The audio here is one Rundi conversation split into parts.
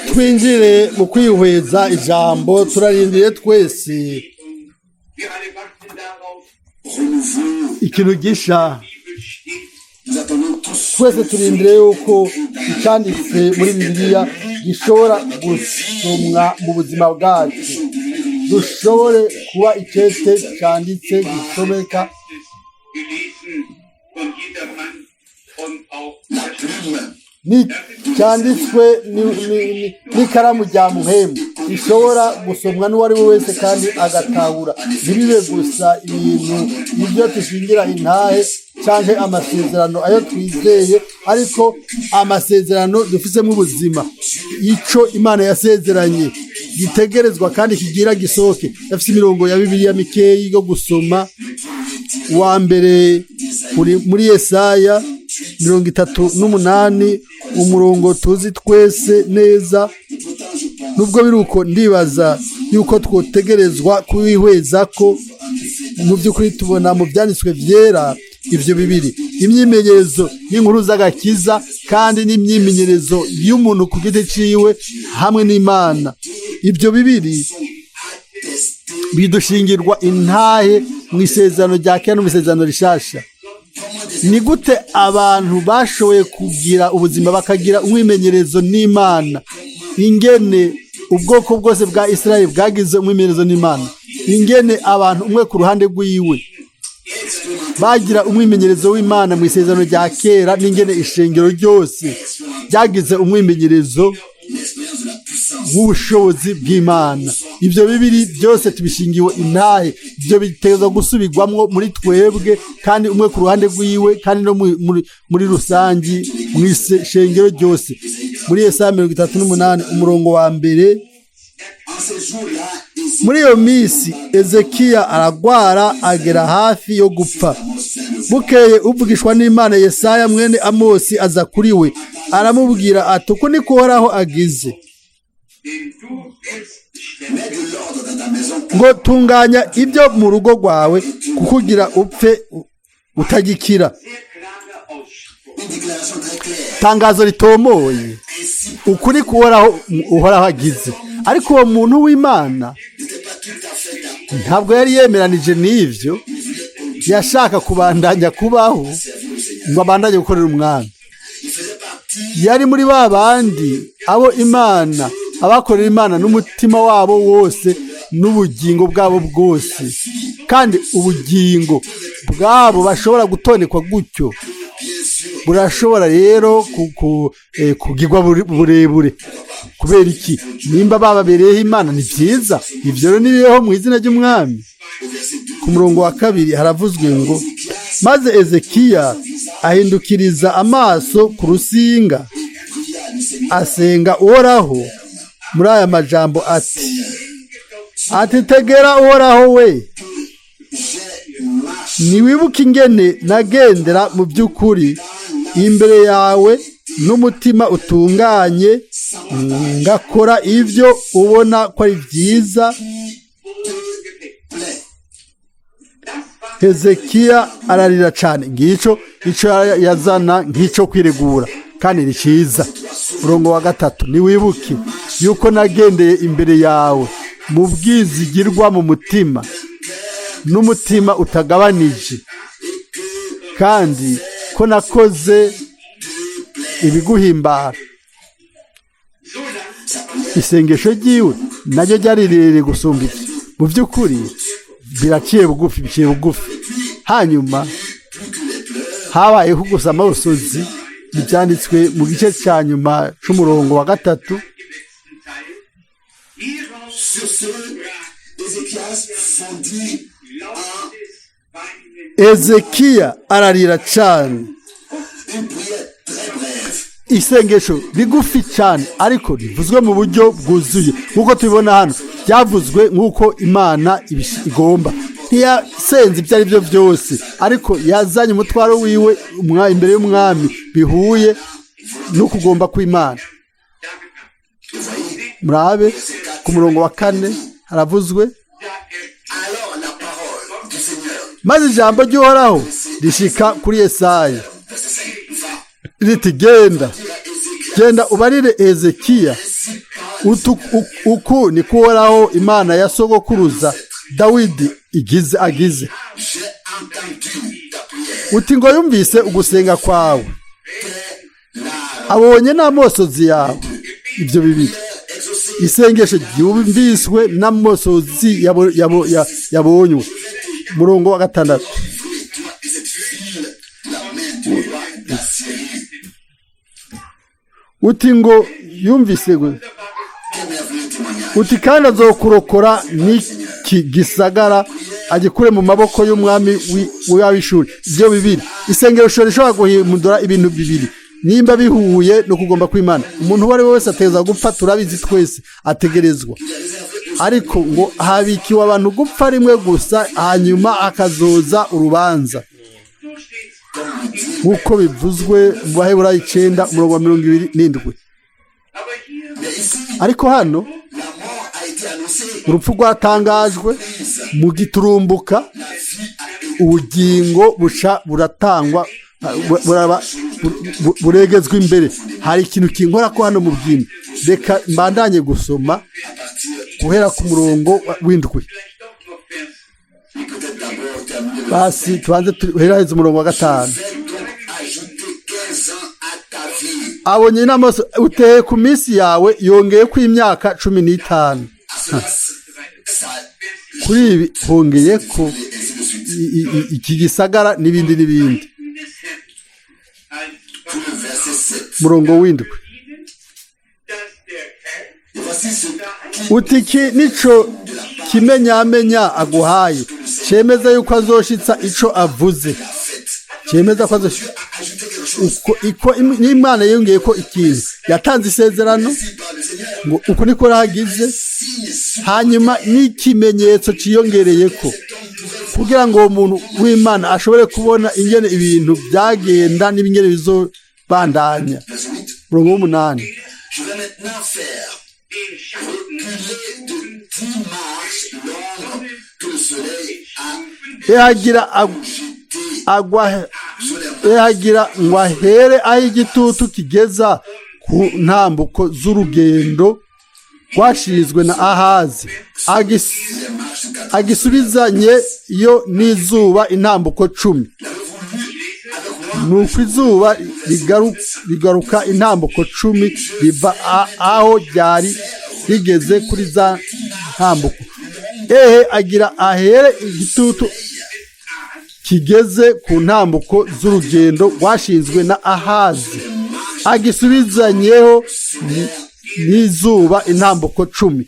Twinjire mu kwihweza ijambo, turarindiriye twese ikintu gisha. Twese turindiriye yuko icyanditse muri Bibiliya gishobora gusomwa mu buzima bwacu, dushobore kuba icete cyanditse gisomeka cyanditswe n'ikaramu rya muhemu, ishobora gusomwa n'uwo ari we wese kandi agatahura. Ntibibe gusa ibintu ibyo dushingira intahe cyangwa amasezerano ayo twizeye, ariko amasezerano dufisemo ubuzima, icyo Imana yasezeranye gitegerezwa kandi kigira gisohoke. Yafite imirongo ya Bibiliya mikeyi yo gusoma. Uwa mbere uri muri Yesaya 38, umurongo tuzi twese neza. Nubwo biri uko, ndibaza yuko twotegerezwa kuwihweza ko mu by'ukuri tubona mu byanditswe byera ibyo bibiri: imyimenyerezo y'inkuru z'agakiza kandi n'imyimenyerezo y'umuntu ku giti ciwe hamwe n'Imana. Ibyo bibiri bidushingirwa intahe mu isezerano rya kera no mu isezerano rishasha. Ni gute abantu bashoboye kugira ubuzima, bakagira umwimenyerezo n'Imana? Ingene ubwoko bwose bwa Israel bwagize umwimenyerezo n'Imana, ingene abantu umwe ku ruhande rw'iwe bagira umwimenyerezo w'Imana mu isezerano rya kera, n'ingene ishengero ryose ryagize umwimenyerezo w'ubushobozi bw'Imana. Ibyo bibiri byose tubishingiwe intahe. Ibyo biteza gusubirwamwo muri twebwe, kandi umwe ku ruhande rw'iwe, kandi no muri rusangi mu ishengero ryose. Muri Yesaya 38, umurongo wa mbere: Muri iyo minsi Ezekiya aragwara, agera hafi yo gupfa. Bukeye uvugishwa n'Imana Yesaya mwene Amosi aza kuri we, aramubwira ati: "Uku niko Uhoraho agize ngo: tunganya ibyo mu rugo rwawe, kukugira upfe utagikira." Tangazo ritomoye, ukuri kuhoraho Uhoraho agize. Ariko uwo muntu w'Imana ntabwo yari yemeranije n'ibyo. Yashaka kubandanya kubaho ngo abandanye gukorera umwami. Yari muri ba bandi abo Imana, abakorera Imana n'umutima wabo wose n'ubugingo bwabo bwose, kandi ubugingo bwabo bashobora gutonekwa gutyo, burashobora rero kugirwa burebure. Kubera iki? Nimba bababereyeho Imana, ni byiza. Ibyo rero nibibeho mu izina ry'umwami. Ku murongo wa kabiri haravuzwe ngo: "Maze Ezekiya ahindukiriza amaso ku rusinga, asenga Uhoraho muri aya majambo ati: 'Tegera Uhoraho we, ntiwibuke ingene nagendera mu by'ukuri imbere yawe n'umutima utunganye, ngakora ibyo ubona ko ari byiza.'" Hezekiya ararira cyane. Ngicyo icyo yazana nk'icyo kwiregura, kandi ni cyiza. Umurongo wa gatatu: "Ntiwibuke yuko nagendeye imbere yawe mu bwizigirwa mu mutima n'umutima utagabanije, kandi ko nakoze ibiguhimbara." Isengesho ryiwe naryo ryari rirerire gusumba ibyo. Mu by'ukuri biraciye bugufi, biciye bugufi. Hanyuma habayeho gusa amosozi. Ibyanditswe mu gice cya nyuma cy'umurongo wa gatatu: Ezekiya ararira cyane. Isengesho rigufi cyane, ariko rivuzwe mu buryo bwuzuye nk'uko tubibona hano. Byavuzwe nk'uko Imana igomba. Ntiyasenze ibyo ari byo byose, ariko yazanye umutwaro wiwe imbere y'umwami bihuye no kugomba kw'Imana. Murabe ku murongo wa kane haravuzwe: "Maze ijambo ry'Uhoraho rishika kuri Yesaya riti: 'Genda, Genda ubarire Ezekiya uku ni kuhoraho Imana ya sogokuruza Dawidi igize agize uti ngo yumvise ugusenga kwawe, abonye n'amosozi yawe. Ibyo bibiri, isengesho ryumviswe n'amosozi yabonywe. Murongo wa 6. Uti ngo yumvise, uti kandi azokurokora n'iki gisagara agikure mu maboko y'umwami w'abishuri. Ibyo bibiri, isengesho rishobora guhindura ibintu bibiri nimba bihuye no kugomba kw'Imana. Umuntu uwo ari we wese ategerezwa gupfa, turabizi twese, ategerezwa. Ariko ngo habikiwe abantu gupfa rimwe gusa, hanyuma akazoza urubanza, nk'uko bivuzwe mu Baheburayo 9 umurongo wa 27. Ariko hano urupfu rwatangajwe mu giturumbuka, ubugingo buca buratangwa, buregezwa imbere. Hari ikintu kinkora ko hano mu bwino. Reka mbandanye gusoma guhera ku murongo w'7. Basi tubanze tuheraheze umurongo wa 5. Abonye n'amaso uteye ku minsi yawe, yongeye ko imyaka 15. Kuri ibi hongeye ko iki gisagara n'ibindi n'ibindi. Murongo w'7. Uti iki nico kimenyamenya aguhaye cemeza yuko azoshitsa ico avuze, cemeza ko azoshitsa uko n'Imana yongeye ko ikintu yatanze isezerano ngo uku niko rahagize, hanyuma n'ikimenyetso ciyongereye ko kugira ngo uwo muntu w'Imana ashobore kubona ingene ibintu byagenda n'ingene bizobandanya. Murongo w'8. Ehagira ngo ahere aho igitutu kigeza ku ntambuko z'urugendo rwashinzwe na Ahazi, agisubizanye yo n'izuba intambuko 10. Nuko izuba rigaruka intambuko 10 riva aho ryari rigeze kuri za ntambuko. Ehe agira ahere igitutu kigeze ku ntambuko z'urugendo rwashinzwe na Ahazi, agisubizanyeho n'izuba intambuko 10.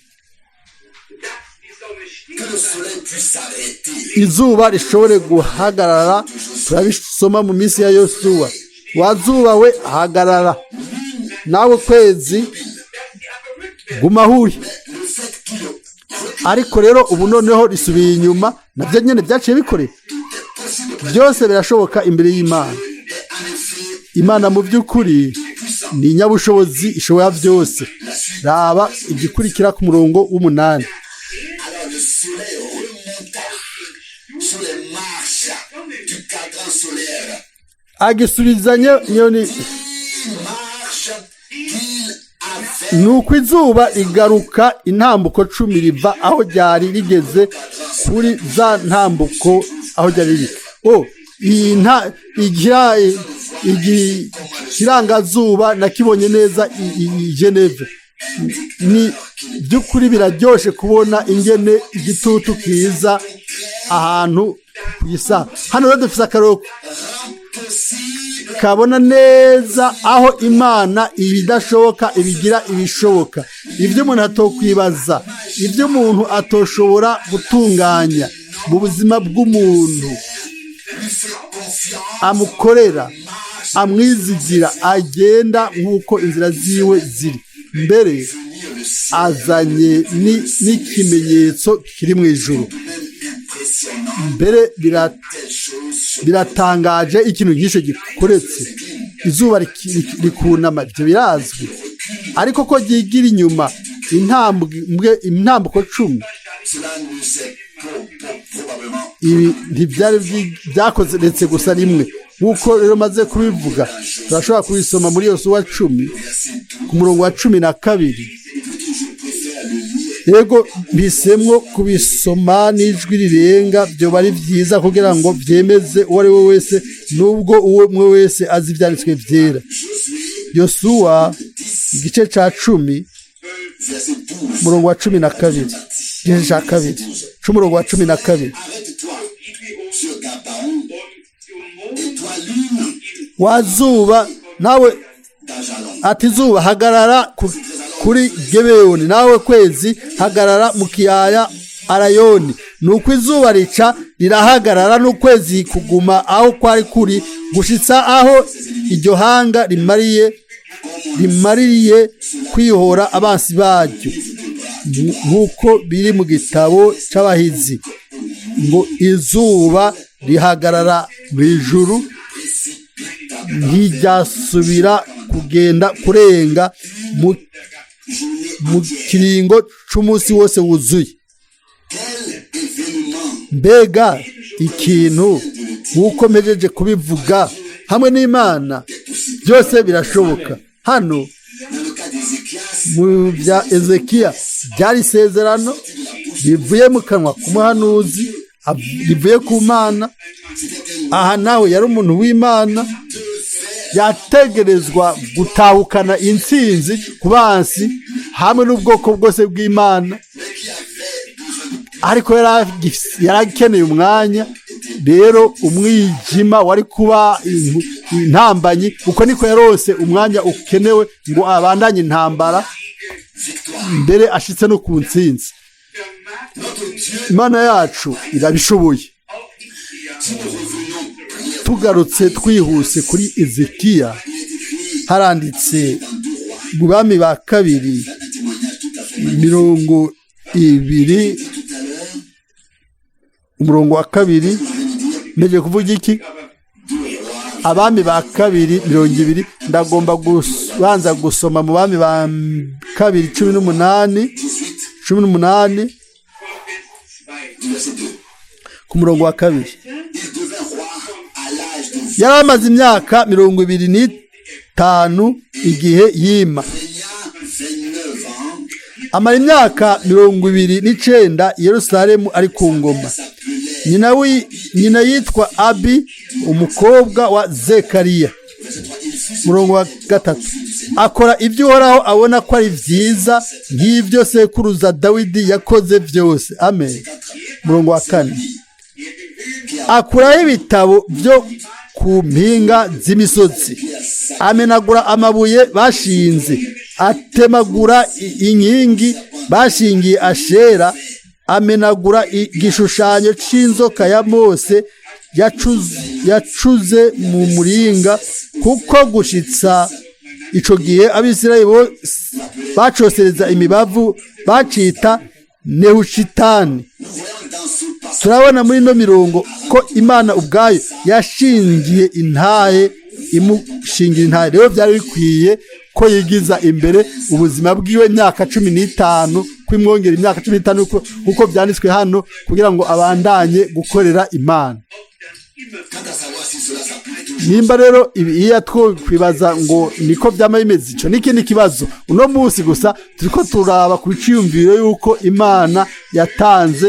Izuba rishobore guhagarara, turabisoma mu minsi ya Yosuwa. Wazuba we hagarara, nawe kwezi guma aho uri. Ariko rero ubu noneho risubiye inyuma, nabyo nyine byaciye bikoreka. Byose birashoboka imbere y'Imana. Imana mu by'ukuri ni inyabushobozi ishobora byose. Raba igikurikira ku murongo w'8. Agisubizanye nyoni. Nuko izuba rigaruka intambuko 10 riva aho ryari rigeze kuri za ntambuko aho ryari riri. Ikirangazuba nakibonye neza i Geneve. Ni by'ukuri biraryoshe kubona ingene igitutu kiza ahantu ku isaha. Hano rero dufise akaroko kabona neza aho Imana ibidashoboka ibigira ibishoboka, ibyo umuntu atokwibaza, ibyo umuntu atoshobora gutunganya mu buzima bw'umuntu amukorera, amwizigira, agenda nk'uko inzira ziwe ziri. Mbere azanye n'ikimenyetso kiri mu ijuru. Mbere biratangaje ikintu nk'icyo gikoretse, izuba rikunama, ibyo birazwi, ariko ko ryigira inyuma intambuko 10, ibi ntibyari byakozeretse gusa rimwe. Nk'uko rero maze kubivuga, turashobora kubisoma muri Yosuwa 10 ku murongo wa 12. Yego, mpisemwo kubisoma n'ijwi rirenga, byoba ari byiza kugira ngo byemeze uwo ari we wese, nubwo uwo umwe wese azi ibyanditswe byera. Yosuwa igice ca 10, umurongo wa 12, igice ca kabiri c'umurongo wa 12. Wazuba nawe, ati zuba hagarara kuri Gebeyoni, nawe kwezi hagarara mu kiyaya Arayoni. Nuko izuba rica rirahagarara, n'ukwezi kuguma aho kwari kuri, gushitsa aho iryo hanga rimaririye kwihora abansi baryo, nk'uko biri mu gitabo c'abahizi ngo izuba rihagarara mu ijuru, ntiryasubira kugenda kurenga mu kiringo c'umunsi wose wuzuye. Mbega ikintu, nk'uko mpejeje kubivuga, hamwe n'Imana byose birashoboka. Hano mu bya Ezekiya byari isezerano rivuye mu kanwa k'umuhanuzi, rivuye ku Mana. Aha nawe yari umuntu w'Imana, yategerezwa gutahukana intsinzi ku bansi hamwe n'ubwoko bwose bw'Imana, ariko yarakeneye umwanya. Rero umwijima wari kuba intambanyi, uko niko yarose umwanya ukenewe ngo abandanye intambara mbere ashitse no ku ntsinzi. Imana yacu irabishoboye. Tugarutse twihuse kuri Ezekiya, haranditse mu Bami ba Kabiri 20, umurongo wa 2. Ntegereje kuvuga iki? Abami ba Kabiri 20. Ndagomba kubanza gusoma mu Bami ba Kabiri 18, 18 ku murongo wa 2. Yari amaze imyaka 25 igihe yima, amara imyaka 29 i Yerusalemu ari ku ngoma. Nyina yitwa Abi, umukobwa wa Zekariya. Murongo wa 3, akora ibyo Uhoraho abona ko ari byiza, nk'ibyo sekuruza Dawidi yakoze byose. Amen. Murongo wa 4, akuraho ibitabo byo ku mpinga z'imisozi, amenagura amabuye bashinze, atemagura inkingi bashingiye Ashera, amenagura igishushanyo c'inzoka ya Mose yacuze mu muringa, kuko gushitsa ico gihe Abisirayeli bose bacosereza imibavu, bacita Nehushitani. Turabona muri ino mirongo ko Imana ubwayo yashingiye intahe, imushingira intahe. Rero byari bikwiye ko yigiza imbere ubuzima bwiwe imyaka 15, kwimwongera imyaka 15 kuko byanditswe hano, kugira ngo abandanye gukorera Imana. Nimba rero iyo twokwibaza ngo niko byama bimeze, ico n'ikindi kibazo. Uno munsi gusa turiko turaba ku ciyumviro yuko Imana yatanze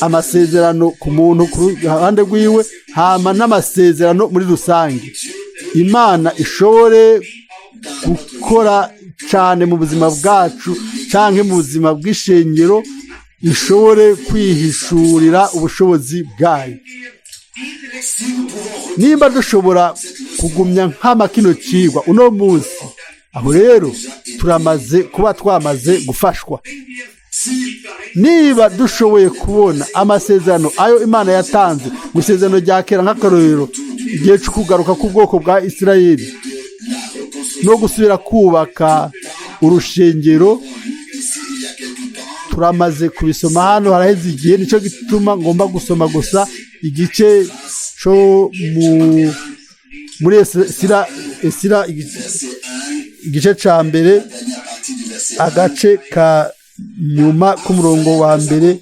amasezerano ku muntu ku ruhande rwiwe, hama n'amasezerano muri rusange. Imana ishobore gukora cyane mu buzima bwacu canke mu buzima bw'ishengero, ishobore kwihishurira ubushobozi bwayo. Nimba dushobora kugumya nk'ama kino cigwa uno munsi, aho rero turamaze kuba twamaze gufashwa. Niba dushoboye kubona amasezerano ayo Imana yatanze mu isezerano rya kera, nk'akarorero igihe cyo kugaruka k'ubwoko bwa Isirayeli no gusubira kubaka urushengero, turamaze kubisoma hano haraheze igihe. Nicyo gituma ngomba gusoma gusa igice cyo muri Esira igice ca mbere, agace ka nyuma k'umurongo wa 1,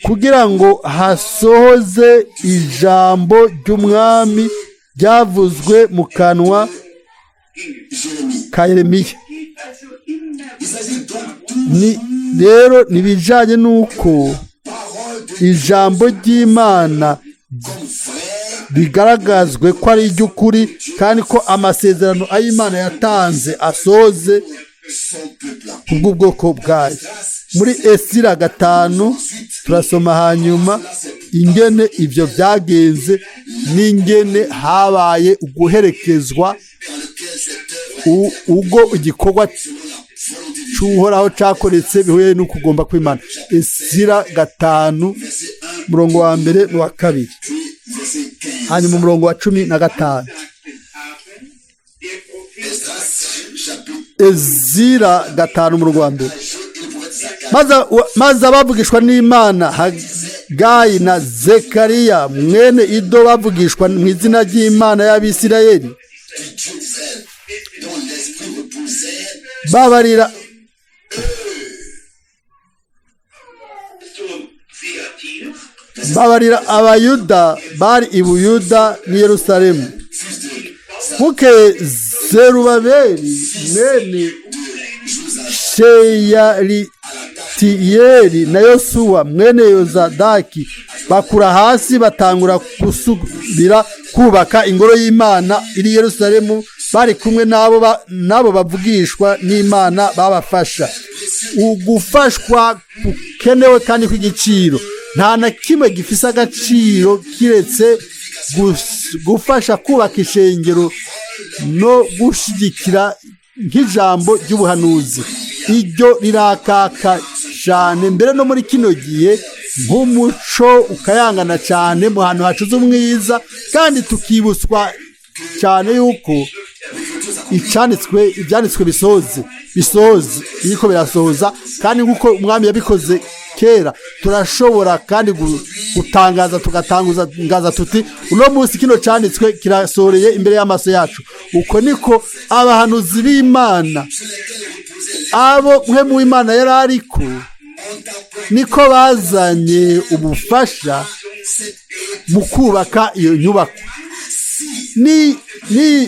kugira ngo hasohoze ijambo ry'umwami. Ryavuzwe mu kanwa Jérémie. ka Yeremiya. Also immer Il s'agit donc Ni rero nibijanye n'uko parole de ijambo ry'Imana comme vrai rigaragazwe ko ari iry'ukuri kandi ko amasezerano ay'Imana yatanze asoze son peuple. kubw'ubwoko bwayo. Muri Esira 5 turasoma hanyuma ingene ibyo byagenze n'ingene habaye uguherekezwa Dans lequel cette œuvre ubwo igikorwa selon la volonté de Dieu. cy'Uhoraho cyakoretse bihuye n'ukugomba kw'Imana. Esira 5 Verset 1 umurongo wa mbere n'uwa kabiri, puis verset 15. hanyuma umurongo wa 15. haben, der Prophet Esdras chapitre Ezira 5 umurongo wa mbere. Agé et le prophète Zacharie Maze abavugishwa n'Imana Hagayi na Zekariya mwene Ido bavugishwa mu izina ry'Imana y'Abisirayeli du Dieu d'Israël, dont l'esprit reposait babarira zum Seatils, babarira Abayuda bari i Buyuda n'i Yerusalemu. fils de Bukeye Zerubabeli mwene Josaphée Sheyalitiyeli na Yosuwa mwene Yozadaki bakura hasi batangura gusubira kubaka ingoro y'Imana iri i Yerusalemu, bari kumwe n'abo bavugishwa n'Imana babafasha. Ugufashwa gukenewe kandi kw'igiciro, nta na kimwe gifise agaciro kiretse gufasha kubaka ishengero no gushigikira nk'ijambo ry'ubuhanuzi. Iryo rirakaka cyane mbere no muri kino gihe nk'umuco ukayangana cyane mu hantu hacuze umwiza, kandi tukibutswa cyane yuko ibyanditswe bisoze biriko birasohoza, kandi nk'uko umwami yabikoze kera turashobora kandi gutangaza tugatangaza tuti uno munsi kino cyanditswe kirasohoreye imbere y'amaso yacu. Uko niko abahanuzi b'Imana abo mwe mu Imana yari ariko niko bazanye ubufasha mu kubaka iyo nyubako. Ni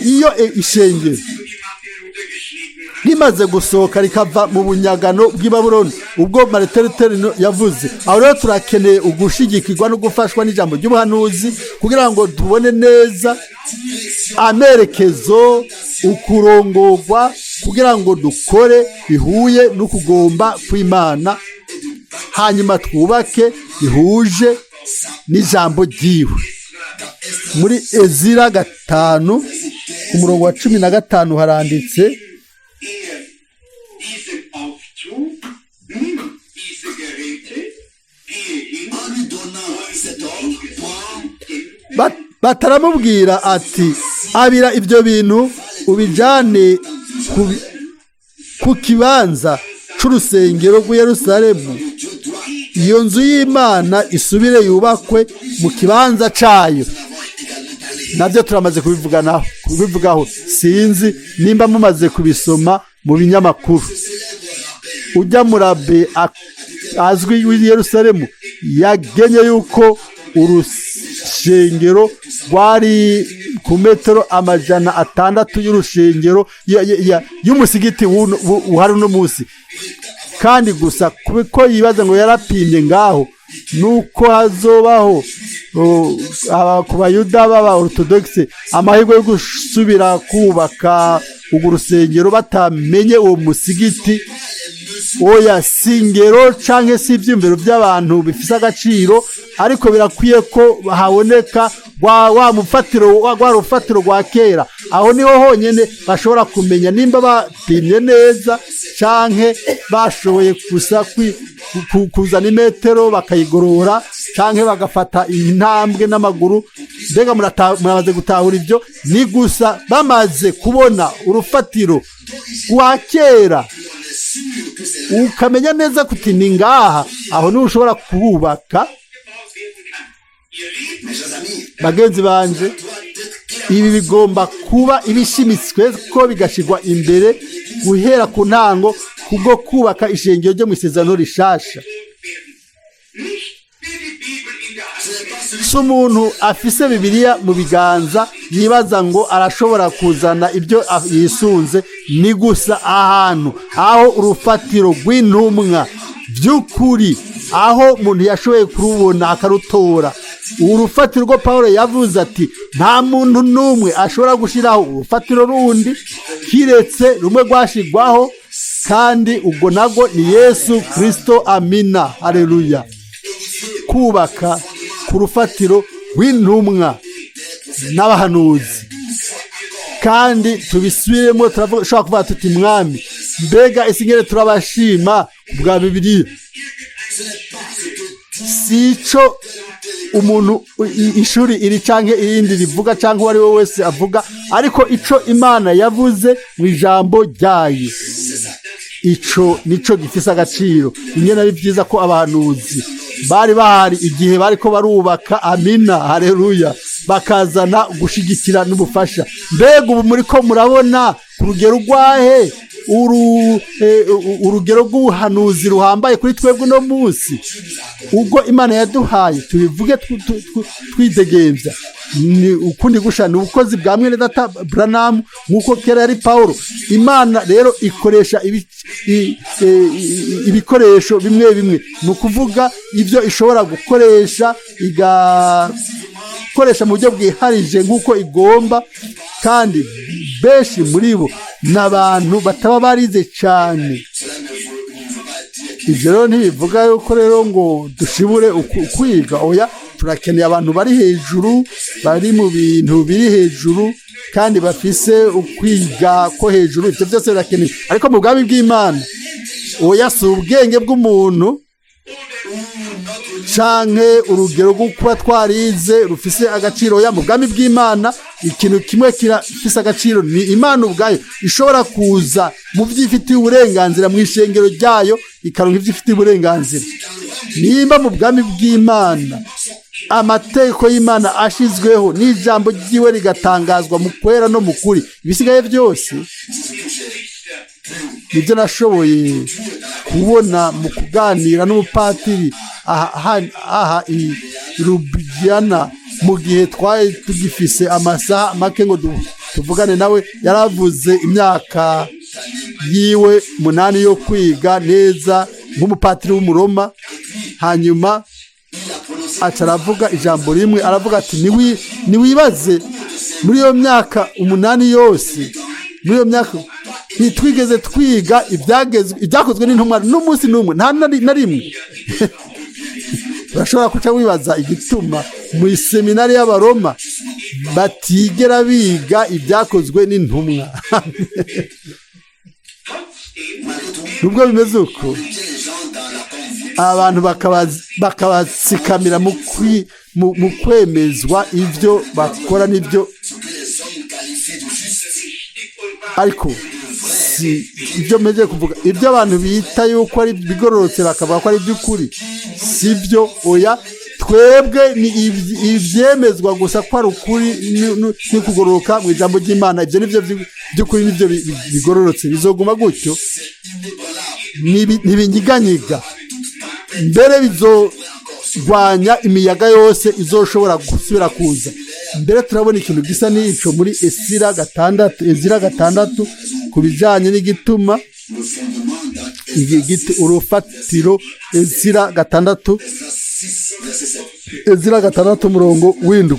iyo ishengero rimaze gusohoka rikava mu bunyagano bw'i Babuloni ubwo Martin Luther yavuze. Aho rero turakeneye ugushigikirwa no gufashwa n'ijambo ry'ubuhanuzi kugira ngo tubone neza amerekezo, ukurongorwa, kugira ngo dukore bihuye n'ukugomba kw'Imana, hanyuma twubake bihuje n'ijambo ryiwe. Muri Ezira 5 ku murongo wa 15 haranditse: er diesem Aufzug, nimm diese Geräte, gehe hin en lui donnant cet ordre, prends Bataramubwira ati abira ibyo bintu ubijane ku kibanza c'urusengero rw'i Yerusalemu, Dieu doit iyo nzu y'Imana isubire yubakwe mu kibanza cayo. Nabyo turamaze kubivugaho, sinzi nimba mumaze kubisoma mu binyamakuru. Ujya murabe azwi w'i Yerusalemu yagenye yuko urusengero rwari ku metero 600 y'urushengero y'umusigiti uhari uno munsi, kandi gusa kuko yibaza ngo yarapimye ngaho nuko hazobaho ku bayuda b'aba orthodoxe amahirwe yo gusubira kubaka urwo rusengero batamenye uwo musigiti. Oya, si ingero canke si ivyiyumviro by'abantu bifise agaciro, ariko birakwiye ko haboneka wa mufatiro wa rufatiro rwa kera. Aho niho honyene bashobora kumenya nimba bapimye neza canke bashoboye gusa kuzana imetero bakayigorora canke bagafata intambwe n'amaguru. Mbega muramaze gutahura ibyo? Ni gusa bamaze kubona urufatiro rwa kera ukamenya neza kuti ni ngaha, aho niho ushobora kuhubaka. gebaut werden kann. Ihr Leben Mes chers amis, Bagenzi banje, doit être clair. ibi bigomba kuba ibishimitswe ko bigashyirwa imbere guhera ku ntango kubwo kubaka ishengero ryo mu isezerano rishasha. werden. Nicht wer die Bibel in der Hand Ce n'est pas celui Si Si umuntu afise Bibiliya mu biganza yibaza ngo arashobora kuzana ibyo yisunze. Ni gusa ahantu aho urufatiro rw'intumwa by'ukuri, aho umuntu yashoboye kurubona akarutora, urufatiro rwo Paul yavuze ati: "Nta muntu n'umwe ashobora gushyiraho urufatiro rundi kiretse rumwe rwashigwaho, kandi ubwo nabwo ni Yesu Kirisito." Amina, hareruya. Kubaka ku rufatiro rw'intumwa n'abahanuzi. Kandi tubisubiremo, turashobora kuvuga tuti: "Mwami, mbega isi ngere turabashima bwa Bibiliya." Si ico umuntu ishuri iri canke irindi rivuga canke uwo ari we wese avuga, ariko ico Imana yavuze mu ijambo ryayo, ico nico gifise agaciro. Ingene ari byiza ko abahanuzi bari bahari igihe bariko barubaka! Amina, haleluya. Bakazana gushigikira n'ubufasha. Mbega ubu muriko murabona ku rugero rwahe urugero rw'ubuhanuzi ruhambaye kuri twebwe uno munsi ubwo Imana yaduhaye? Tubivuge twidegembya. Ni ukundi gusha, ni ubukozi bwa mwene data Branham nk'uko kera yari Paulo. Imana rero ikoresha ibikoresho bimwe bimwe, ni ukuvuga ibyo ishobora gukoresha, igakoresha mu buryo bwiharije nk'uko igomba. Kandi benshi muri bo ni abantu bataba barize cyane. Ibyo rero ntibivuga yuko rero ngo dushibure kwiga. Oya, turakeneye abantu bari hejuru, bari mu bintu biri hejuru kandi bafise ukwiga ko hejuru. Ibyo byose birakenewe, ariko mu bwami bw'Imana, oya, si ubwenge bw'umuntu canke urugero rwo kuba twarize rufise agaciro. Ya, mu bwami bw'Imana ikintu kimwe kirafise agaciro, ni Imana ubwayo ishobora kuza mu byifitiye uburenganzira mu ishengero ryayo, ikaronka ibyo ifitiye uburenganzira. Nimba mu bwami bw'Imana amategeko y'Imana ashizweho n'ijambo ryiwe rigatangazwa mu kwera no mu kuri, ibisigaye byose nibyo nashoboye kubona mu kuganira n'umupatiri aha i Rubijana mu gihe twari tugifise amasaha make ngo tuvugane nawe. Yaravuze imyaka yiwe 8 yo kwiga neza nk'umupatiri w'Umuroma, hanyuma aca aravuga ijambo rimwe, aravuga ati: "Niwibaze muri iyo myaka 8 yose, muri iyo myaka ntitwigeze twiga ibyakozwe n'intumwa n'umunsi n'umwe, nta na rimwe." Urashobora kuca wibaza igituma mu iseminari y'Abaroma batigera biga ibyakozwe n'intumwa. Nubwo bimeze uko, abantu bakabatsikamira mu kwemezwa ibyo bakora n'ibyo, ariko si ibyo mpejeje kuvuga, ibyo abantu bita yuko ari bigororotse bakavuga ko ari iby'ukuri, si byo. Oya, twebwe ni ibyemezwa gusa ko ari ukuri ni kugororoka mu ijambo ry'Imana. Ibyo nibyo by'ukuri, nibyo bigororotse, bizoguma gutyo, ntibinyiganyiga, mbere bizorwanya imiyaga yose izoshobora gusubira kuza. Mbere turabona ikintu gisa n'ico muri Esira 6, Ezira 6, ku bijanye n'igituma urufatiro. Ezira 6, Ezira 6 umurongo w'7: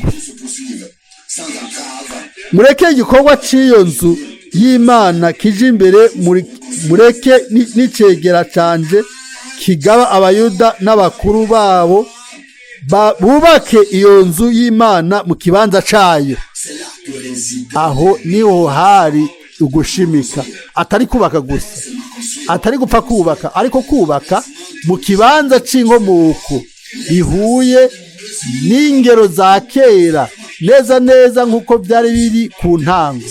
"Mureke igikorwa cy'iyo nzu y'Imana kije imbere, mureke n'icegera canje kigaba Abayuda n'abakuru babo bubake iyo nzu y'Imana mu kibanza cayo." Aho niho hari ugushimika, atari kubaka gusa, atari gupfa kubaka, ariko kubaka mu kibanza c'inkomoko bihuye n'ingero za kera, neza neza nk'uko byari biri ku ntango.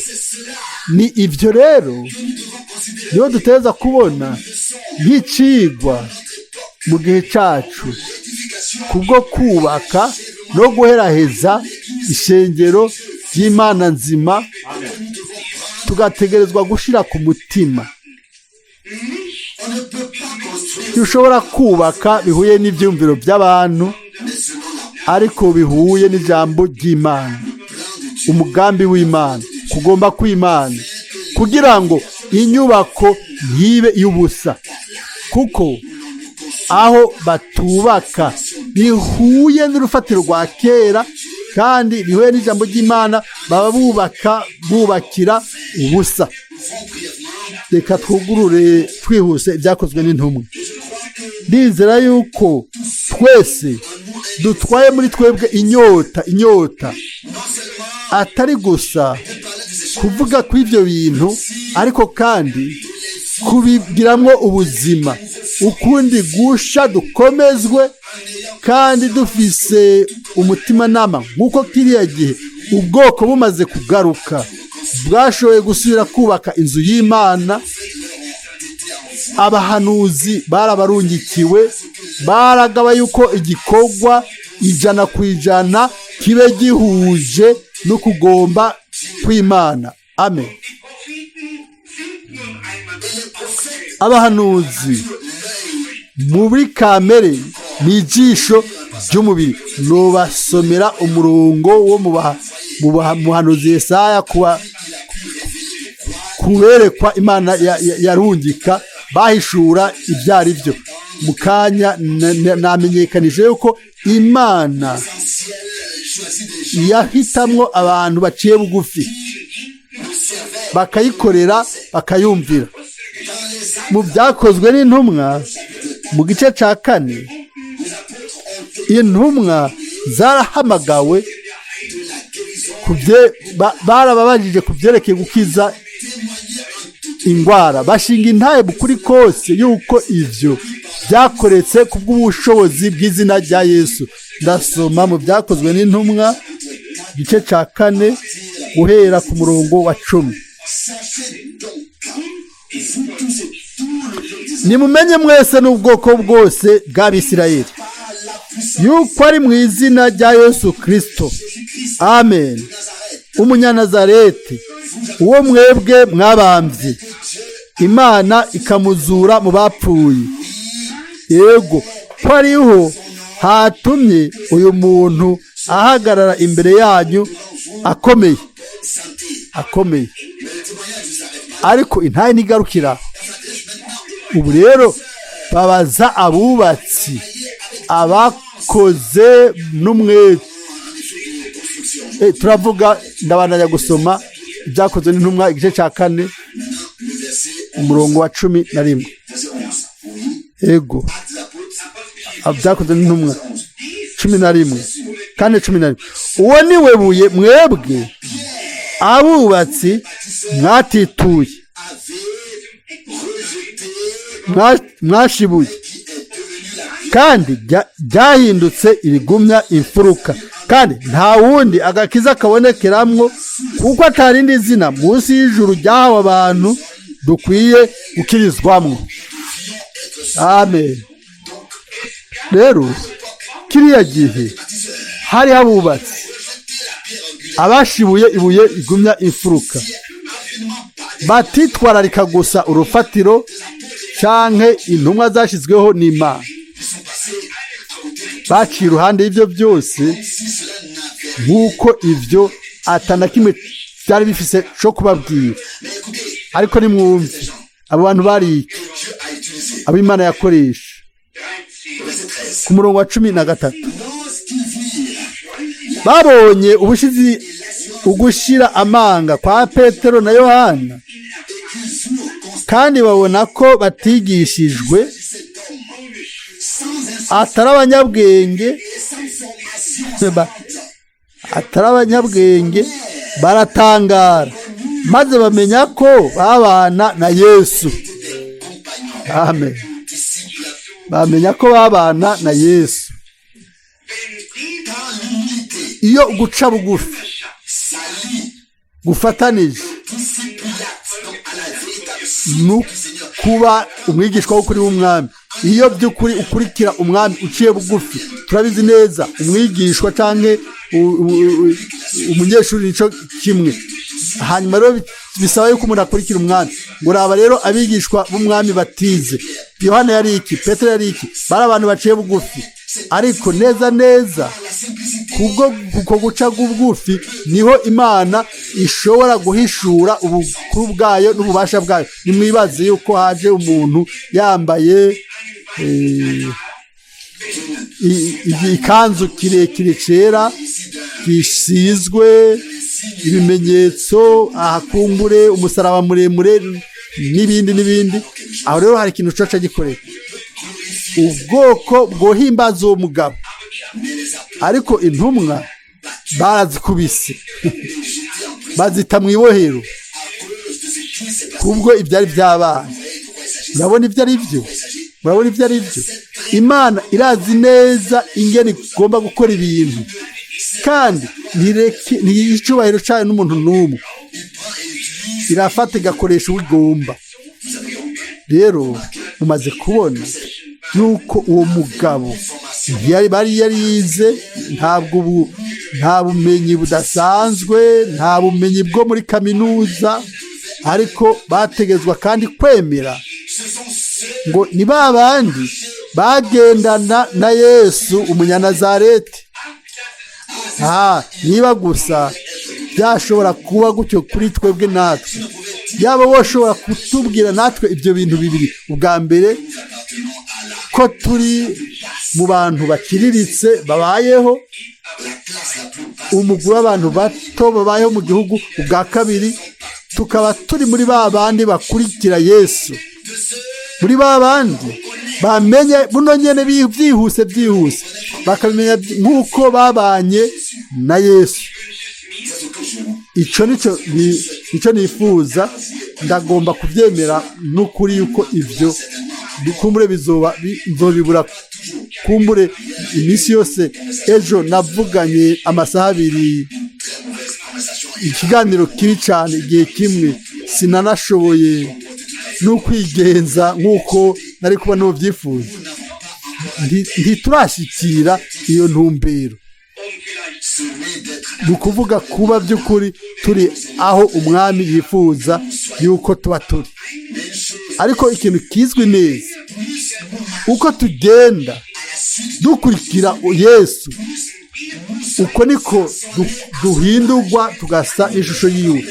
Ni ibyo rero niho duteza kubona nk'icigwa mu gihe cacu kubwo kubaka no guheraheza ishengero ry'Imana nzima, tugategerezwa gushira ku mutima. Ntushobora kubaka bihuye n'ibyumviro by'abantu. Ariko bihuye n'ijambo ry'Imana, umugambi w'Imana, kugomba kw'Imana, kugira ngo inyubako ntibe iy'ubusa, kuko aho batubaka bihuye n'urufatiro rwa kera kandi bihuye n'ijambo ry'Imana, baba bubaka bubakira ubusa. Reka twugurure twihuse Ibyakozwe n'Intumwa. Ndizera yuko twese dutwaye muri twebwe inyota, inyota atari gusa kuvuga ku ibyo bintu, ariko kandi kubigiramwo ubuzima ukundi gusha, dukomezwe kandi dufise umutimanama nk'uko kiriya gihe ubwoko bumaze kugaruka bwashoboye gusubira kubaka inzu y'Imana. Abahanuzi barabarungikiwe, baragaba yuko igikorwa 100% kibe gihuje no kugomba kw'Imana. Amen. Die Propheten sind nun einmal Abahanuzi muri kamere ni ijisho ry'umubiri. Nubasomera umurongo wo mu muhanuzi Yesaya kuba kuberekwa Imana yarungika bahishura ibyo ari byo. Mu kanya namenyekanije yuko Imana yahitamwo abantu baciye bugufi, bakayikorera, bakayumvira. Mu Byakozwe n'Intumwa, mu gice cya 4, intumwa zarahamagawe, barababajije ku byerekeye gukiza indwara, bashinga intahe kuri kose yuko ivyo byakoretse ku bw'ubushobozi bw'izina rya Yesu. Ndasoma mu Byakozwe n'Intumwa, igice cya 4, guhera ku murongo wa 10. Sachez donc, vous tous et tout le peuple d'Israël, Nimumenye mwese n'ubwoko bwose bw'Abisirayeli par la puissance yuko ari mu izina rya Yesu Kirisito, Jésus-Christ amen, de Nazareth, umunyanazareti, uwo mwebwe mwabambye, Imana ikamuzura mu bapfuye, yego, ko ariho hatumye uyu muntu ahagarara imbere yanyu akomeye. Santé. Akomeye. Mais le témoignage ne s'arrête pas. Ariko intahe ntigarukira. Ubu rero babaza abubatsi, abakoze n'umwete. Turavuga, ndabandanya gusoma Ibyakozwe n'Intumwa, igice cya 4, Maintenant, le verset umurongo wa 11. Verset 11. Oui. Ego. Actes des Apôtres, Byakozwe n'Intumwa 11. 11, 4:11. Uwo ni we buye mwebwe abubatsi mwatituye, Avez rejeté, mwashibuye, qui est devenu la kandi ryahindutse irigumya imfuruka, kandi nta wundi agakiza kabonekeramwo, kuko atarindi zina munsi y'ijuru ryahawe abantu dukwiye gukirizwamwo. Amen. Rero kiriya gihe hari abubatsi abashibuye ibuye igumya imfuruka, batitwararika gusa urufatiro canke intumwa zashyizweho n'Imana. Baciye iruhande y'ibyo byose Si cela n'avait nk'uko ibyo atana kimwe byari bifise cyo kubabwira. Mais écoutez, Ariko nimwumve abo bantu bari iki, que Dieu a utilisé. abo Imana yakoresha. 13. Verset 13. Ku murongo wa 13. Lorsqu'ils virent Babonye ubushizi ugushira amanga kwa Petero na Yohana, et qu'ils eurent constaté kandi babona ko batigishijwe, cet homme sans instruction atari abanyabwenge, et sans formation atari abanyabwenge, baratangara, maze bamenya ko babana na Yesu. Des compagnons, Amen. Disciples, Bamenya ko babana na Yesu. Wenn die quand l'humilité Iyo guca bugufi s'allie gufatanije discipulat, donc à la véritable suite no du Seigneur, kuba umwigishwa w'ukuri w'umwami, iyo by'ukuri ukurikira umwami uciye bugufi, turabizi neza, umwigishwa cyangwa umunyeshuri nico kimwe. Hanyuma rero Bisaba yuko umuntu akurikira umwami. Ngo raba rero abigishwa b'umwami batize. Yohana yari iki? Petero yari iki? Bari abantu baciye bugufi, ariko neza neza kubwo kuko guca bugufi niho Imana ishobora guhishura ubukuru bwayo n'ububasha bwayo. Nimwibaze yuko haje umuntu yambaye ikanzu kirekire cera gisizwe ibimenyetso, ahakumbure umusaraba muremure n'ibindi n'ibindi. Aho rero hari ikintu coca gikoreka, ubwoko bwohimbaza uwo mugabo, ariko intumwa barazikubise, bazita mu ibohero kubwo ibyari byabaye. Murabona ibyo ari byo? Murabona ibyo ari byo? Imana irazi neza ingene igomba gukora ibintu, kandi ntireke, ntiyiha icyubahiro cyayo n'umuntu n'umwe. Irafata igakoresha uwo igomba. Rero mumaze kubona yuko uwo mugabo ntiyari bari yarize, ntabwo ubu nta bumenyi budasanzwe, nta bumenyi bwo muri kaminuza, ariko bategezwa kandi kwemera ngo ni ba bandi bagendana na Yesu umunyanazareti. Niba gusa byashobora kuba gutyo kuri twebwe natwe, yaba woshobora kutubwira natwe ibyo bintu bibiri: ubwa mbere, ko turi mu bantu bakiriritse babayeho, umugwi w'abantu bato babayeho mu gihugu; ubwa kabiri, tukaba turi muri ba bandi bakurikira Yesu, muri ba bandi bamenye buno nyene byihuse byihuse, bakabimenya nk'uko babanye na Yesu. Ico nico nico nifuza. Ndagomba kubyemera n'ukuri yuko ivyo kumbure bizoba nzobibura kumbure iminsi yose. Ejo navuganye amasaha 2 ikiganiro kibi cyane igihe kimwe, sinanashoboye n'ukwigenza nk'uko nari kuba n'ubyifuza. Ntiturashyikira iyo ntumbero, ni ukuvuga kuba by'ukuri turi aho umwami yifuza yuko tuba turi. Ariko ikintu kizwi neza, uko tugenda dukurikira Yesu, uko niko duhindurwa tugasa ishusho yiwe.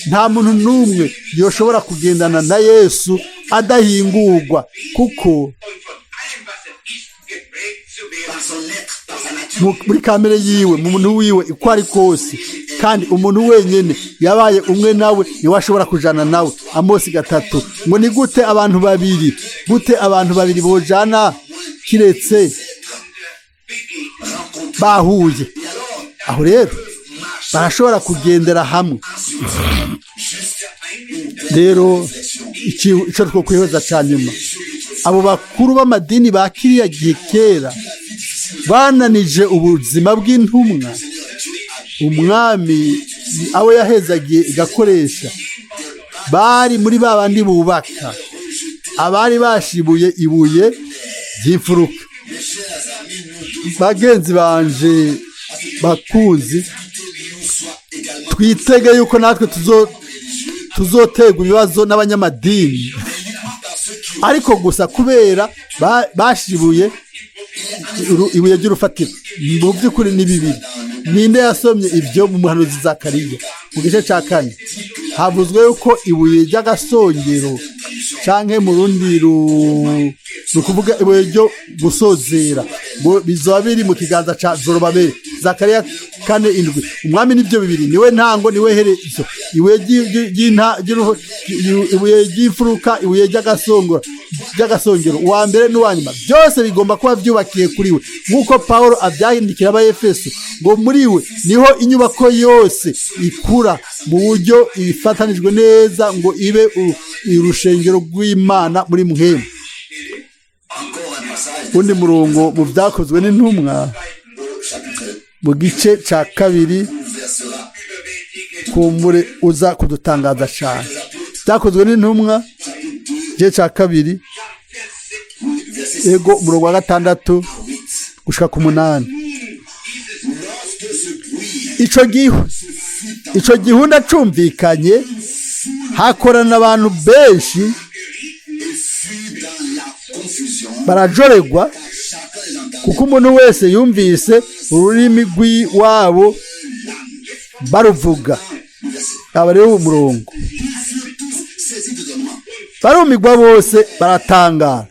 Nta muntu n'umwe yoshobora kugendana na Yesu adahingurwa, kuko und von allem, was ist, geprägt zu werden. Muri kamere yiwe, mu muntu wiwe uko ari kose, kandi umuntu wenyine yabaye umwe nawe niwe ashobora kujana nawe. Amosi 3 ngo ni gute abantu babiri, gute abantu babiri bojana kiretse bahuye? Aho rero barashobora kugendera hamwe. Rero icyo two kwihoza cya nyuma, abo bakuru b'amadini ba kiriya gihe kera bananije ubuzima bw'intumwa umwami abo yahezagiye igakoresha, bari muri ba bandi bubaka, abari bashibuye ibuye ry'imfuruka. Bagenzi banje bakuzi, twitege yuko natwe tuzoterwa ibibazo n'abanyamadini, ariko gusa kubera bashibuye ibuye ry'urufatiro. Mu by'ukuri ni bibiri. Ninde yasomye ibyo mu muhanuzi Zakariya mu gice cya 4? Havuzwe yuko ibuye ry'agasongero, canke mu rundi ni ukuvuga ibuye ryo gusozera, ngo bizoba biri mu kiganza ca Zorobabeli. Zakariya 4:7. Umwami nibyo bibiri, niwe ntango, niwe herezo. Ibuye ibuye ry'imfuruka, ibuye ry'agasongero, uwa mbere n'uwa nyuma, byose bigomba kuba byubakiye kuri we, nk'uko Pawulo abyahindikira Abayefeso ngo muri we niho inyubako yose ikura mu buryo ifatanijwe neza ngo ibe urushengero rw'Imana muri mwemwe. Undi murongo mu Byakozwe n'Intumwa mu gice cya 2, kumbure uza kudutangaza cyane. Byakozwe n'Intumwa igice cya 2, ego, umurongo wa 6 gushika ku 8. Ico gihunda cumvikanye, Hakorana abantu benshi et fut dans la confusion. Barajoregwa Chacun les entendait kuko umuntu wese yumvise ururimi rw'iwabo baruvuga. Le verset. Aba rero umurongo. Ils furent tous saisis d'étonnement. Barumigwa bose baratangara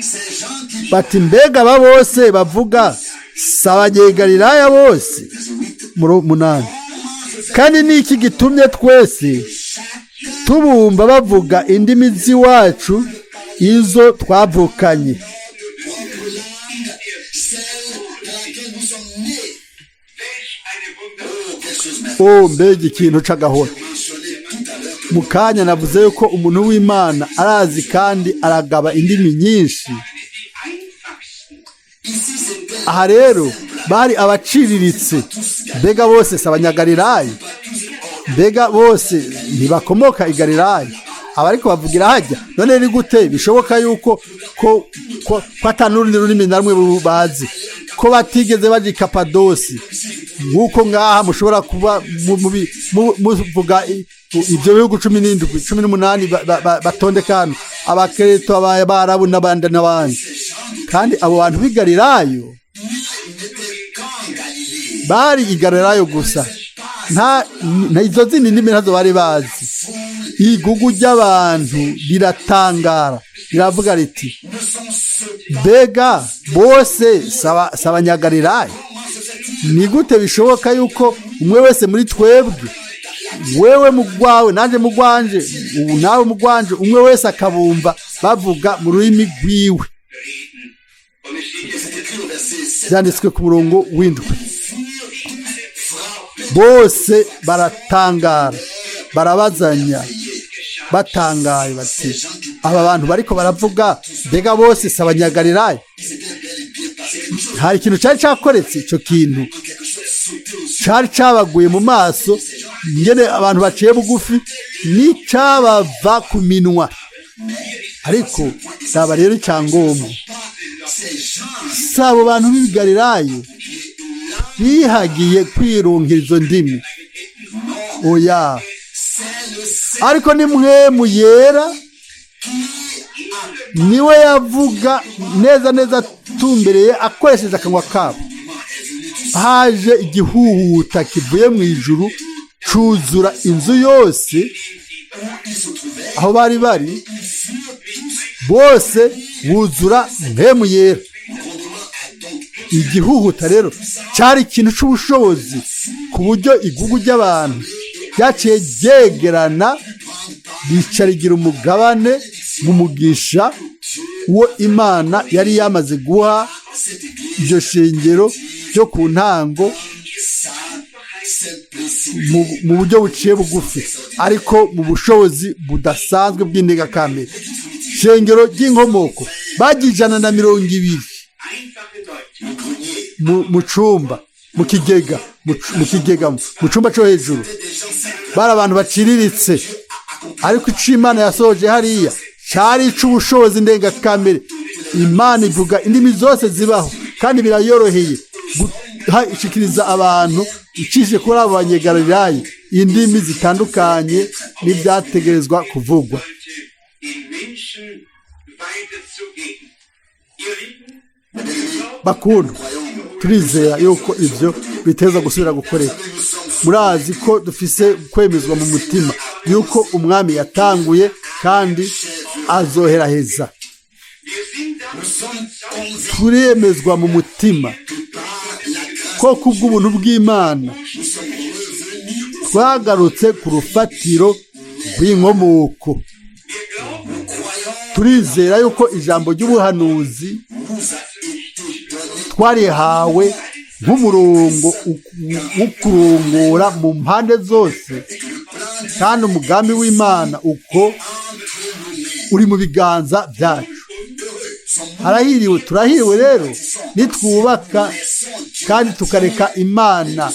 Ces gens qui bati mbega aba bose bavuga si abanyegalilaya bose? Verset 8. Munani. Kandi ni iki gitumye twese tubumva bavuga indimi z'iwacu izo twavukanye? Propre langue, celle dans laquelle nous sommes nés. Oh, quelque chose m'a O mbega ikintu c'agahora! mentionné tout à l'heure que Mu kanya navuze yuko umuntu w'Imana arazi kandi aragaba indimi nyinshi. Ici c'était Aha rero bari abaciriritse. Mbega bose si abanyagalilaya? Mbega bose ntibakomoka i Galilaya abariko bavugira hajya? None ni gute bishoboka yuko ko ata n'urundi rurimi na rumwe bazi, ko batigeze baja i Kapadosi, nk'uko ngaha mushobora kuba muvuga ibyo bihugu 17, 18 batondeka hano, abakereto, abarabu n'abandi n'abandi? Kandi abo bantu b'i Galilayo n'étaient qu'en Galilée. Bari i Galilayo gusa, nta izo zindi ndimi ntazo bari bazi. Igugu ry'abantu riratangara riravuga riti Ne sont ceux mbega bose si abanyagalilaya? Ni gute bishoboka yuko umwe wese muri twebwe, wewe mu rwawe, nanjye mu rwanje, ubu nawe mu rwanje, umwe wese akabumva bavuga mu rurimi rwiwe? C'est écrit au verset 7. Byanditswe ku murongo w'indwi. Furent tous frappés Bose baratangara barabazanya batangaye bati aba bantu bariko baravuga mbega bose si abanyagalilaya? Il s'était bel et bien passé quelque chose. Hari ikintu cyari cyakoretse. Icyo kintu Quelque chose sauté aux yeux. cyari cyabaguye mu maso ngene abantu baciye bugufi n'icyabava ku minwa. Ariko raba rero icyangombwa. Ces gens Si abo bantu b'i Galilayo bihagiye kwironkera izo ndimi, oya. C'est le Seigneur Ariko ni Mpwemu Yera niwe yavuga neza neza atumbereye akoresheje akanwa kabo. Haje igihuhuta kivuye mu ijuru cuzura inzu yose où ils se trouvaient. aho bari bari. Ils furent tous Bose buzura Mpwemu Yera. Le grondement a donc Igihuhuta rero cyari ikintu c'ubushobozi ku buryo igugu ry'abantu ryaciye ryegerana rica rigira umugabane mu mugisha uwo Imana yari yamaze guha cette église iryo shengero ryo ku ntango sa simplicité. mu buryo buciye bugufi ariko mu bushobozi budasanzwe bw'indengakamere. Shengero ry'inkomoko bagiye 120 Le grenier mu cumba mu kigega mu cumba co hejuru. des gens simples. Bari abantu baciriritse, ariko ico Imana yasohoje hariya cari ic'ubushobozi ndengakamere. Imana ivuga indimi zose zibaho kandi birayoroheye gushikiriza abantu icishije kuri abo banyegalilaya indimi zitandukanye n'ibyategerezwa kuvugwa. Den Menschen weiterzugeben. Ihr Lieben, Bakundwa, turizera yuko ibyo biteza gusubira gukoreka. Murazi ko dufise kwemezwa mu mutima yuko Umwami yatanguye kandi azoheraheza. Wir sind Nous sommes convaincus Turemezwa mu mutima que par la grâce, ko kubw'ubuntu bw'Imana nous sommes revenus twagarutse ku rufatiro rw'inkomoko. Wir glauben, au croyant Turizera yuko ijambo ry'ubuhanuzi nous a été donné twarihawe nk'umurongo wo kurongora mu mpande zose, kandi umugambi w'Imana uko uri mu biganza byacu. Harahiriwe, turahiriwe rero nitwubaka kandi tukareka Imana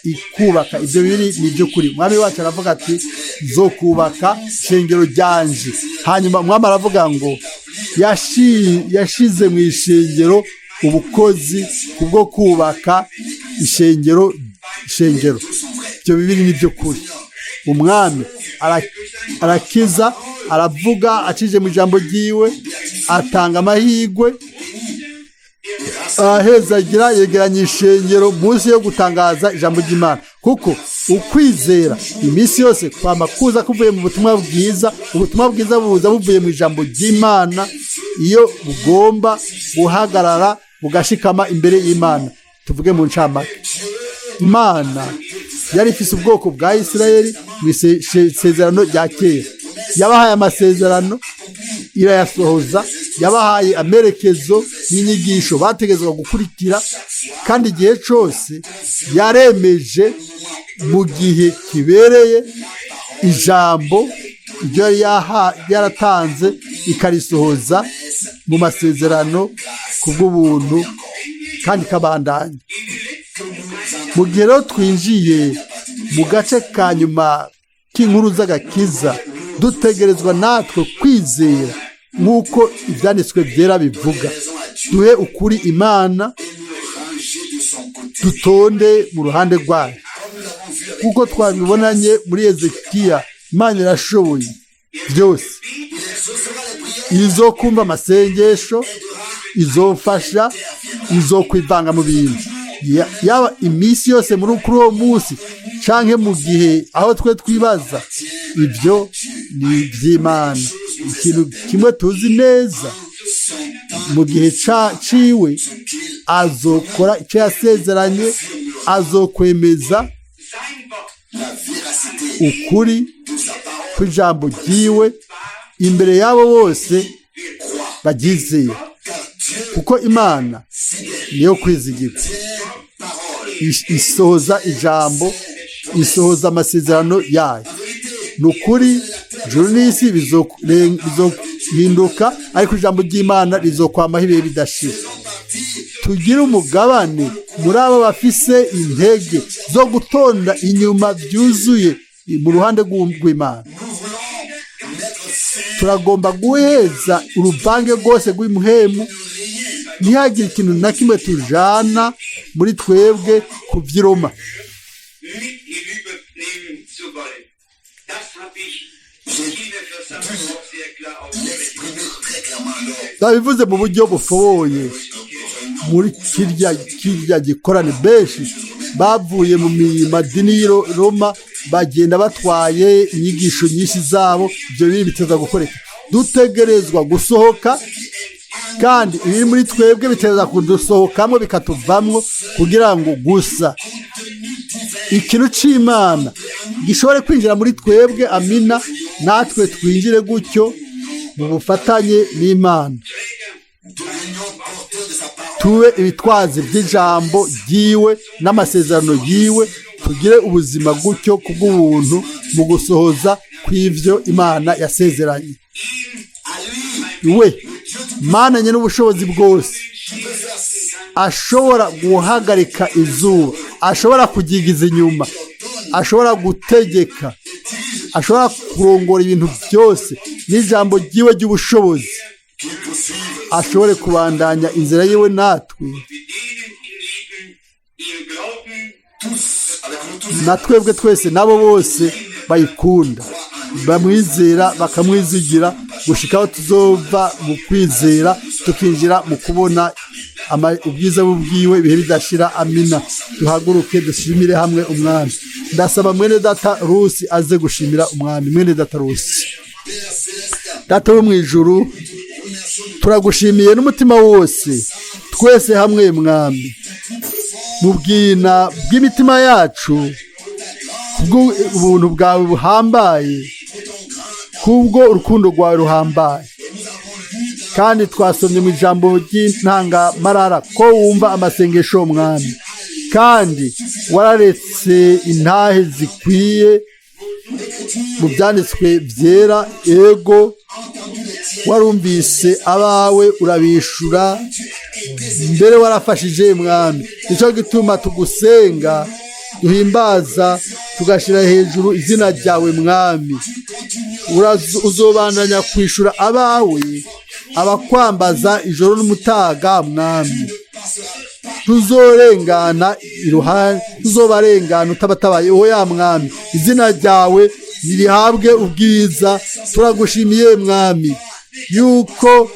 ikubaka. Ibyo biri ni iby'ukuri. Umwami wacu aravuga ati zo kubaka shengero ryanje. Hanyuma Umwami aravuga ngo yashize mu ishengero ubukozi kubwo kubaka ishengero. Ibyo bibiri ni iby'ukuri. Umwami arakiza, aravuga acishije mu ijambo ryiwe, atanga amahirwe, ahezagira, yegeranya ishengero munsi yo gutangaza ijambo ry'Imana, kuko ukwizera iminsi yose kwama kuza kuvuye mu butumwa bwiza. Ubutumwa bwiza buza buvuye mu ijambo ry'Imana iyo bugomba guhagarara bugashikama imbere y'Imana. Tuvuge mu ncamake, Imana yari ifise ubwoko bwa Isirayeli mu isezerano rya kera, yabahaye amasezerano irayasohoza, yabahaye amerekezo n'inyigisho bategerezwa gukurikira, kandi igihe cyose yaremeje mu gihe kibereye ijambo iryo yari yaratanze ikarisohoza mu masezerano ku bw'ubuntu kandi ikabandanya. Mu gihe rero twinjiye mu gace ka nyuma k'inkuru z'agakiza, dutegerezwa natwe kwizera nk'uko ibyanditswe byera bivuga, duhe ukuri Imana, dutonde mu ruhande rwayo, kuko twabibonanye muri Ezekiya. Imana irashoboye byose, izokumva amasengesho, izofasha, izokwivanga mu bintu, yaba iminsi yose muri kuri uwo munsi canke mu gihe aho twe twibaza. Ibyo ni iby'Imana. Ikintu kimwe tuzi neza, mu gihe ciwe azokora icyo yasezeranye, azokwemeza ukuri kw'ijambo ryiwe imbere y'abo bose baryizeye, kuko Imana niyo kwizigirwa, isohoza ijambo, isohoza amasezerano yayo. Ni ukuri, ijuru n'isi bizohinduka, ariko ijambo ry'Imana rizokwamaho ibihe bidashira. Tugire umugabane muri abo bafise intege zo gutonda inyuma byuzuye mu ruhande rw'Imana. Turagomba guheza uruvange rwose rw'imuhemu, ntihagire ikintu na kimwe tujana muri twebwe ku by'Iroma. Mit hinübernehmen zu wollen. Das habe ich in der Versammlung auch sehr klar ausgesprochen. Babivuze mu buryo bufoboye muri kirya gikorane. Benshi bavuye mu madini y'i Roma, bagenda batwaye inyigisho nyinshi zabo. Ibyo biri biteza gukoreka, dutegerezwa gusohoka, kandi ibiri muri twebwe biteza kudusohokamo bikatuvamwo, kugira ngo gusa ikintu c'Imana gishobore kwinjira muri twebwe, amina, natwe twinjire gutyo mu bufatanye n'Imana, tube ibitwazi by'ijambo ryiwe n'amasezerano yiwe, tugire ubuzima gutyo kubw'ubuntu mu gusohoza kw'ivyo Imana yasezeranye. We Mana nye n'ubushobozi bwose, ashobora guhagarika izuba, ashobora kugigiza inyuma, ashobora gutegeka, ashobora kurongora ibintu byose n'ijambo ryiwe ry'ubushobozi, ashobore kubandanya inzira yiwe natwe, Wir denen ihn lieben, ihm glauben, na twebwe twese nabo bose bayikunda, bamwizera, bakamwizigira, gushika aho tuzova mu kwizera tukinjira mu kubona ubwiza bubwiwe ibihe bidashira. Amina. Duhaguruke dushimire hamwe Umwami. Ndasaba mwene data Rusi aze gushimira Umwami. Mwene data Rusi. Data wo mu ijuru, turagushimiye n'umutima wose, twese hamwe, Mwami, mu bwina bw'imitima yacu, kubw'ubuntu bwawe buhambaye, kubwo urukundo rwawe ruhambaye. Kandi twasomye mu ijambo ry'intangamarara ko wumva amasengesho, Mwami, kandi wararetse intahe zikwiye mu byanditswe byera. Ego, warumvise abawe urabishura, mbere warafashije, Mwami. Nicyo gituma tugusenga, duhimbaza, tugashyira hejuru izina ryawe, Mwami. Uzobandanya kwishura abawe, abakwambaza ijoro n'umutaga, Mwami. Tuzorengana iruhande. Tuzobarengana utabatabaye. Oya Mwami, izina ryawe nirihabwe ubwiza. Turagushimiye Mwami yuko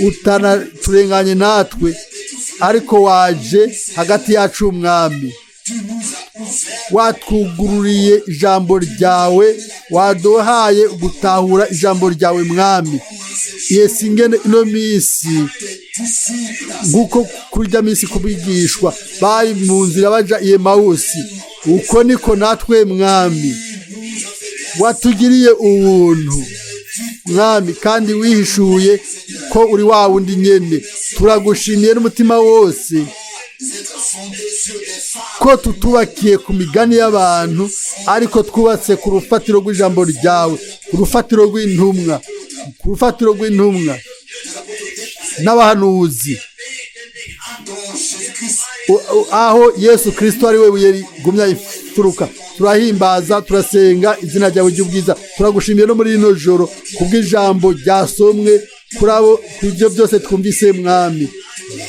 utanaturenganye natwe, ariko waje hagati yacu Mwami. Watwugururiye ijambo ryawe, waduhaye gutahura ijambo ryawe Mwami. Yesi ingene ino minsi, nk'uko kurya minsi kubigishwa bari mu nzira baja i Emawusi, uko niko natwe Mwami watugiriye ubuntu Mwami, kandi wihishuye ko uri wa wundi nyene. Turagushimiye n'umutima wose ko tutubakiye ku migani y'abantu, ariko twubatse ku rufatiro rw'ijambo ryawe, ku rufatiro rw'intumwa, ku rufatiro rw'intumwa n'abahanuzi, aho Yesu Kristo ari we buye rigumya imfuruka. Turahimbaza, turasenga izina ryawe ry'ubwiza. Turagushimiye no muri rino joro kubw'ijambo ryasomwe, kuri abo, ibyo byose twumvise Mwami,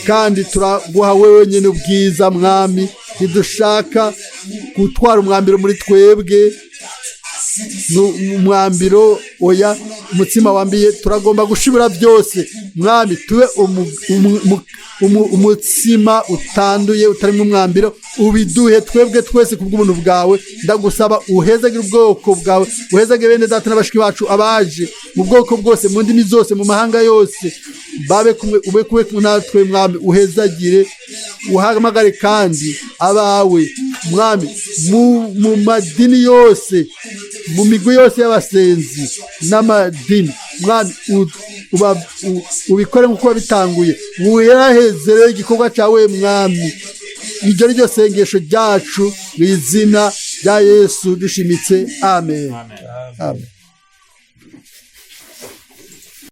kandi turaguha wewe wenyine ubwiza Mwami. Ntidushaka gutwara umwambiro muri twebwe, umwambiro, oya, umutsima wambiye. Turagomba gushibura byose Mwami, tube umutsima utanduye, utarimo umwambiro. Ubiduhe twebwe twese kubw'ubuntu bwawe. Ndagusaba uhezagire ubwoko bwawe, uhezagire bene data n'abashiki bacu abaje mu bwoko bwose, mu ndimi zose, mu mahanga yose, babe kumwe, ube kumwe natwe Mwami. Uhezagire, uhamagare kandi abawe Mwami mu madini yose, mu migwi yose y'abasenzi n'amadini Mwami. Ubikore nk'uko wabitanguye, wuheraheze rero igikorwa cyawe Mwami. Iryo ni ryo sengesho ryacu mu izina rya Yesu dushimitse, amen, amen.